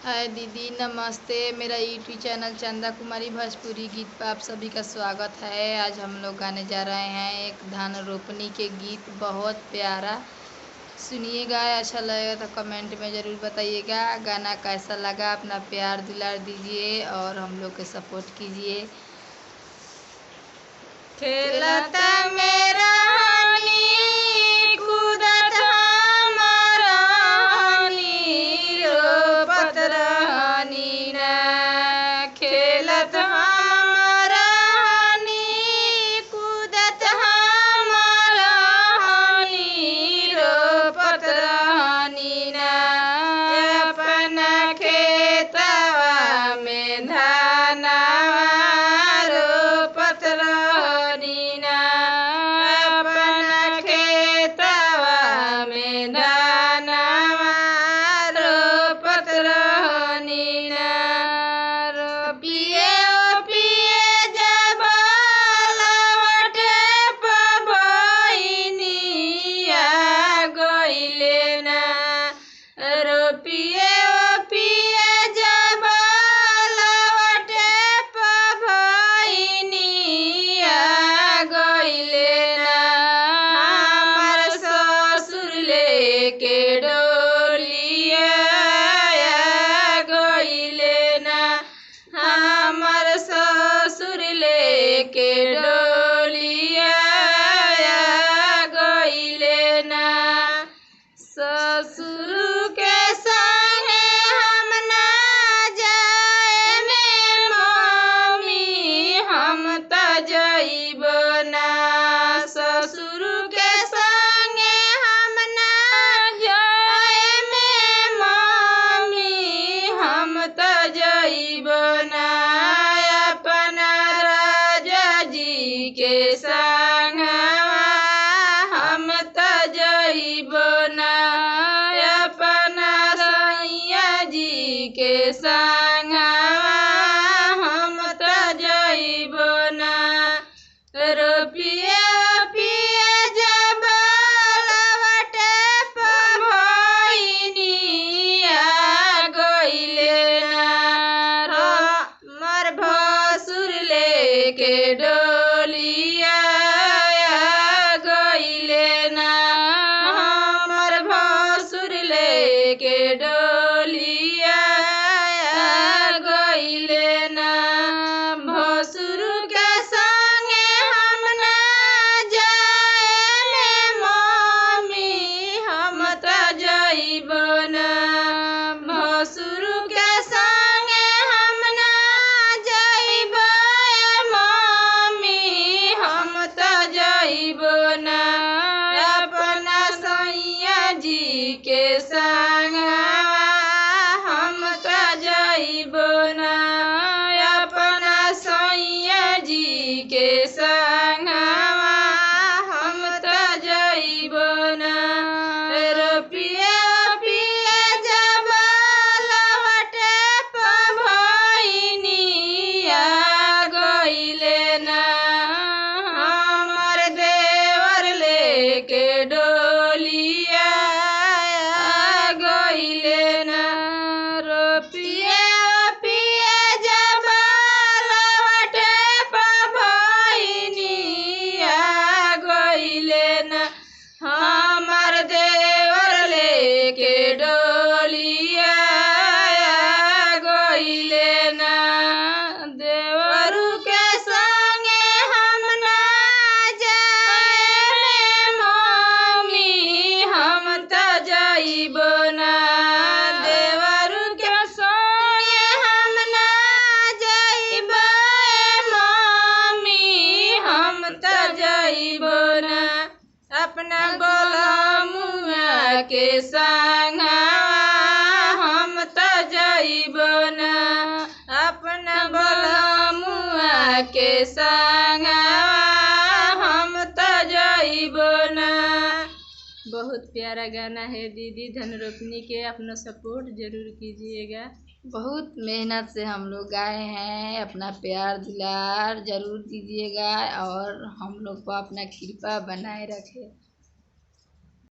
हाय दीदी नमस्ते। मेरा यूट्यूब चैनल चंदा कुमारी भोजपुरी गीत पर आप सभी का स्वागत है। आज हम लोग गाने जा रहे हैं एक धान रोपनी के गीत, बहुत प्यारा। सुनिएगा, अच्छा लगेगा तो कमेंट में ज़रूर बताइएगा गाना कैसा लगा। अपना प्यार दुलार दीजिए और हम लोग के सपोर्ट कीजिए। खेलत मेरा कूदत हमारा रोपत रहनी ना। खेलत हमारा कूदत हमारा रोपत रहनी ना। अपना खेतवा में धानवा रोपत रहनी ना। अपना खेतवा में धानवा रोपत रहनी ना। रोपिए ओपिए जब लवटे पबइनिया गइले ना। रोपिए ओपिए जब लवटे पबइनिया गइले ना। हमार ससुर लेके डोलिया गइले ना। हमार ससुर लेके डोलिया गइले ना। ससुर के संगे हम ना जाए में मम्मी, हम त जइब ना। ससुर के संगे हम ना जाए में मम्मी, हम त जइब ना। अपना राजा जी के संगवा हम त जइब ना। अपना सैया जी के संगवा हम त जइब ना। रोपिए ओपिए जब लवटे पबइनिया गइले ना। हमर भसुर लेके डोलिया गइले ना। हमर भसुर लेके डोलिया गइले ना। भसुर के संगे हम ना जाए में मम्मी, हम त जइब ना। भसुर के संगे हम ना जइब मम्मी, हम त जइब ना। अपना सैया जी के संगवा हम त जइब ना। अपना सैया जी के संगवा हम त जइब ना। रोपिए ओपिए जब लवटे पबइनिया गइले ना। हमर देवर लेके डोलिया गइले ना। रोपिए ओपिए जब लवटे पबइनिया गइले ना। हमर देवर लेके डोलिया गइले ना। देवरू के संगे हम ना जाए में मम्मी, हम त जइब ना। देवरू के संगे हम ना जइब मम्मी, हम त जइब ना। अपना बलमुआ के संगवा हम त जइब ना। अपना बलमुआ के संगवा हम त जइब ना। बहुत प्यारा गाना है दीदी धन रोपनी के, अपना सपोर्ट जरूर कीजिएगा। बहुत मेहनत से हम लोग गाए हैं। अपना प्यार दुलार ज़रूर दीजिएगा और हम लोग को अपना कृपा बनाए रखें।